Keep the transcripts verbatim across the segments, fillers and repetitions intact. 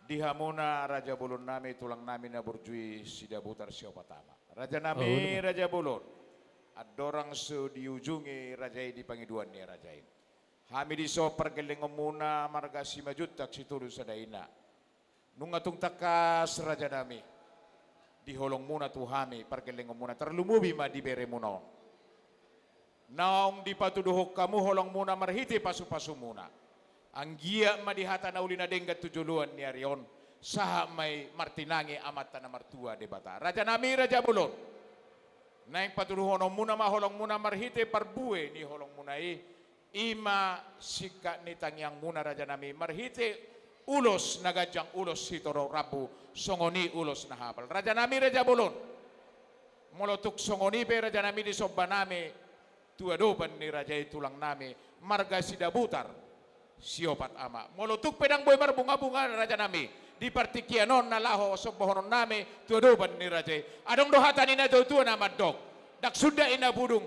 Di hamuna raja bolon nami, tulang nami na burju i Sidabutar siopat ama. Raja nami, oh, raja bolon. Andorang so diujungi raja i di pangidoan ni raja i. Hami dison pargellengon muna marga Simanjuntak Sitolu Sada Ina. Nunga tung tangkas raja nami. Di holong muna tu hami pargellengon muna tarlumobi ma di bere muna on. Naung dipatuduhon hamu holong muna marhite pasu-pasu muna. Anggiat ma di hata na uli na denggan tu joloan ni ari on. Sahat ma i martinangi Amanta na martua Debata. Raja nami, raja bolon. Naeng patuduhonon muna ma holong muna marhite parbue ni holong muna i. I ma singkat ni tangiang muna raja nami. Marhite ulos na ganjang ulos sitorop rambu. Songon i ulos na hapal. Raja nami, raja bolon. Molo tung songon i pe raja nami disomba nami tu adopan ni raja i tulang nami marga Sidabutar siopat ama. Molo tung pe ndang boi marbunga-bunga raja nami di partingkian on na laho sombahonon nami tu adopan ni raja i. Adong do hata ni na tua-tua na mandok. Ndang sundat ina budung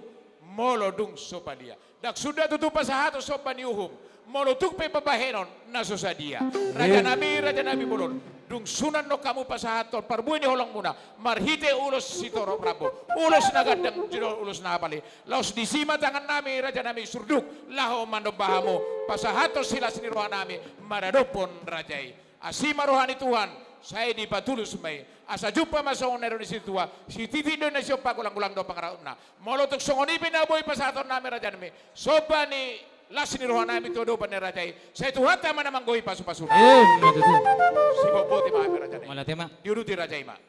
molo dung so palia. Ndang sundat tutu pasahaton somba ni uhum molo tung pe pambahenon na so sadia. Raja nami, raja nami bolon. Dung sunan do hamu pasahathon parbue ni holong muna marhite ulos sitorop rambu. Ulos na ganjang jolo ulos na hapal i. Laos disi ma tangan nami raja nami surduk laho manomba hamu pasahathon silas ni roha nami maradophon raja i. Asi ma roha ni Tuhan, sai dipatulus ma i. Asa jumpa ma songon na nidok ni situa, sititi do na siompa, golang-golang do pangarahutna. Molo tung songon i pe na boi pasahaton nami raja nami somba ni las ni roha nami tu adopan ni raja i, sai Tuhanta ma na manggohi pasu-pasuna. Ima tutu. Siboan boti ma hami raja nami. Mauliate ma. Diuduti raja i ma.